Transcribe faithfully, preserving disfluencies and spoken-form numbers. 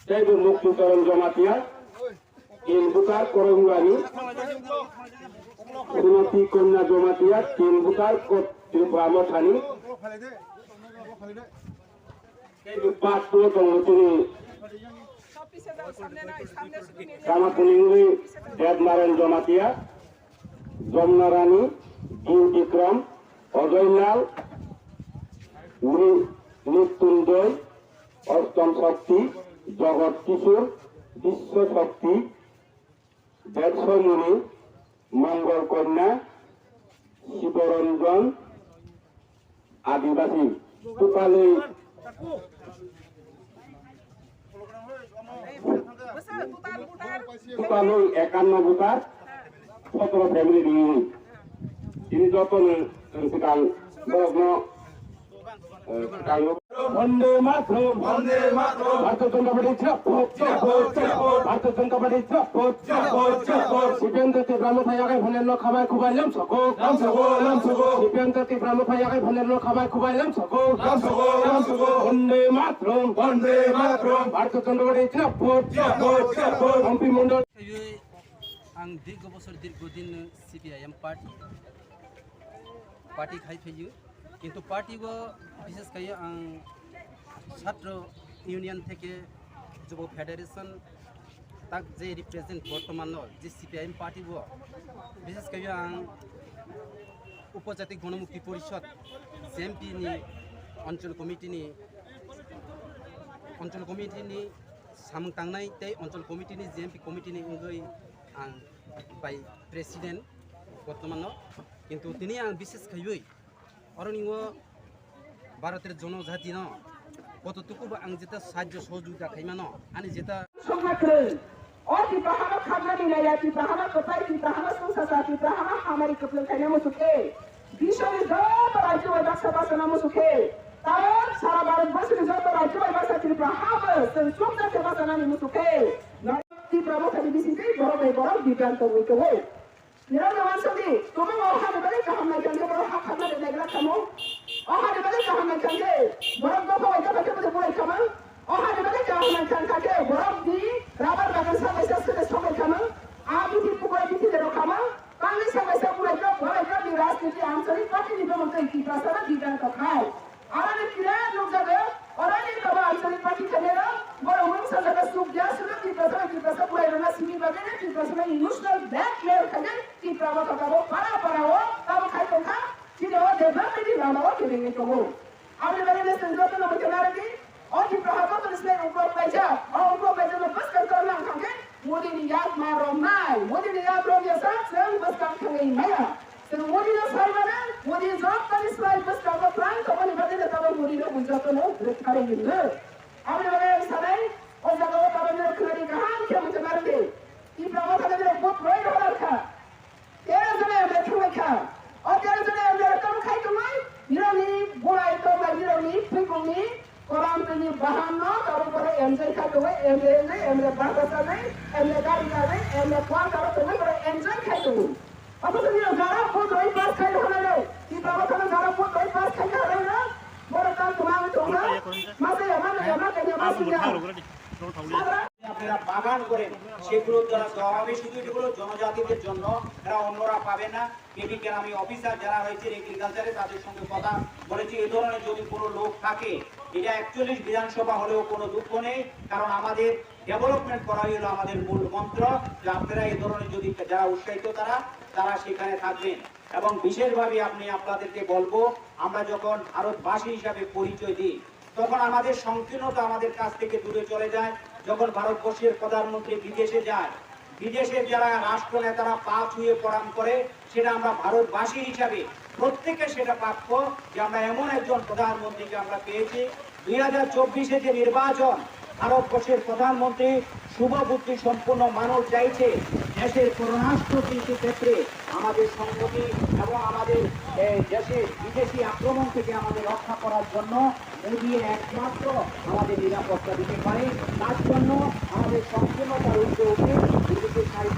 Teibo Mukti Charan Jamatia, tin butar Korongwani, Sunati Kanya Jamatia, tin butar Kot Tripura Mothani. Teibo patro tongo chini Kamakuningwi Devnarayan Jamatia, Jomnarani, Bikram, Ojoylal, Mri-, Mrityunjoy, Ostom Shakti, Jagat Kishore, Biswa Shakti, Betsamuni, Mongol Kanya, Sibaranjan, Adibasi, Tupalui, Tupalui ekanno butar, sotoro family ni. Ini joto ni, eh, sikang, borokno, eh, sikang. Bande Mataram, Bande Mataram. Bharatiya Janata Party Zindabad, Zindabad, Zindabad. Bharatiya Janata Party Zindabad, Zindabad, Zindabad. C P M T Tipra Motha yagai phanerno khabai khubai lamsoko. Lamsoko, lamsoko. C P M T Tipra Motha yagai phanerno khabai khubai lamsoko. Lamsoko, lamsoko. Bande Mataram, Bande Mataram. Bharatiya Janata Party Zindabad, Zindabad, Zindabad. Hampi Mondol. Ang dirgo bosor, dirgo din C P I M party, party khai phaio. Kintu party o bishes khai ang Chhatro Union theke Jubo Federation tak je represent bortoman no je C P I M party o bishes khai ang Upojati Gonomukti Porishod, J M P ni Anchal Committee ni, Anchal Committee ni samung tangnai tei Anchal Committee ni, J M P Committee ni wngwi ang bai President bortoman no. Kintu tini ang bishes khaiwi oroni o Bharoter jonojati no koto tuku ba ang jeta sahajjo sohojogita khaimano, ani jeta Songma kwrwi. O Tipra hano khabnani naiya, Tipra hano kwplai, Tipra hano chwngsasa, Tipra hano hamari kwplwng khaina muchuk khe. Biswni joto rajyo bai baksa bachana muchuk khe. Tao sara Bharat borsoni joto rajyo bai baksa Tripura habo chwng chukjak khe bachanani muchuk khe. Tipra mothani bisingtwi borok bai borok bibranto wngwi tongo. Nirok no wansokdi, tumung o hani bagwi kaham nai kangkhe borok ha khakna de naiglak kamo. O hani bagwi kaham nai kangkhe borok dopha bai dopha khe bwsai bulai kama. O hani bagwi kaham nai kangkhe borok di rabar bagan sa kaisa swkhe sobai kama. A bithi pukura bithi de rok kama. Tangwi sa kaisa bulai kok bolai kok ni rajniti anchalik party ni bwmwtwi Tiprasa no bibranto khai. Aroni kire nukjago, oroni kabo anchalik party khainai rok, borok mungsa jaga sukya, suno Tiprasa bai Tiprasa bulai rok na simi bagwi Tiprasa no emotional blackmail khainai. Tipra motha tabuk para para o tabuk khai tongkha, chini o development ni lama o kebengwi tongo. Aboni bagwi no chwng joto no muitu narwkdi, o Tipra ha joto ni slai uklok kaijak, o uklok kaijak no bwskang torna wngkha khe Modi ni yak ma romnai, Modi ni yak romya sa chwng bwskang thangwi maya. Chwng Modi no sai mano, Modi joto ni slai bwskango twlang tongmani bagwi no tabuk Modi no joto no rwkharwi ringo. Aboni bagwi ang sanai, o jaga o tabuk no khwnadi kaham khe muitu narwkdi. Tipra motha no vote roi rohor kha. Tero jone M L A thangbai kha. O tero jone M L A rok tamo khai tongwi, nirokni bulai tonglai, nirokni phwipungni kolam tini bahan no tabuk bono enjoy khai tongwi, M L A wngwi, M L A basa chanwi, M L A gari chanwi, M L A kuar karo tongwi bono enjoy khai tongwi. Othocho nirok jara vote roi pass khai rwkha nai rok, Tipra motha no jara vote roi pass khai kha rwkha nai rok, bono tal kwmang tongkha, masa yama no yama kanya masingya. Sabra আপনারা বাগান করেন, সেগুলোর দ্বারা তো আমি শুধু এগুলো জনজাতিদের জন্য, এরা অন্যরা পাবে না। কেমিক্যাল আমি অফিসার যারা রয়েছে এগ্রিকালচারে তাদের সঙ্গে কথা বলেছি, এ ধরনের যদি কোনো লোক থাকে, এটা একচল্লিশ বিধানসভা হলেও কোনো দুঃখ নেই, কারণ আমাদের ডেভেলপমেন্ট করাই হলো আমাদের মূল মন্ত্র। যে আপনারা এই ধরনের যদি যারা উৎসাহিত তারা, তারা সেখানে থাকবেন। এবং বিশেষভাবে আপনি, আপনাদেরকে বলবো, আমরা যখন ভারতবাসী হিসাবে পরিচয় দিই, তখন আমাদের সংকীর্ণতা আমাদের কাছ থেকে দূরে চলে যায়। যখন ভারতবর্ষের প্রধানমন্ত্রী বিদেশে যায়, বিদেশের যারা রাষ্ট্রনেতারা পা ছুঁয়ে প্রণাম করে, সেটা আমরা ভারতবাসী হিসাবে প্রত্যেকে সেটা প্রাপ্য যে আমরা এমন একজন প্রধানমন্ত্রীকে আমরা পেয়েছি। দুই হাজার চব্বিশে যে নির্বাচন, ভারতবর্ষের প্রধানমন্ত্রী শুভবুদ্ধি সম্পন্ন মানুষ চাইছে দেশের পররাষ্ট্র নীতি ক্ষেত্রে আমাদের সংহতি এবং আমাদের, এ, দেশে বিদেশি আক্রমণ থেকে আমাদের রক্ষা করার জন্য মোদী একমাত্র আমাদের নিরাপত্তা দিতে পারে। তার জন্য আমাদের সম্পূর্ণতার ঊর্ধ্বে উঠে বিদেশি সাহিত্য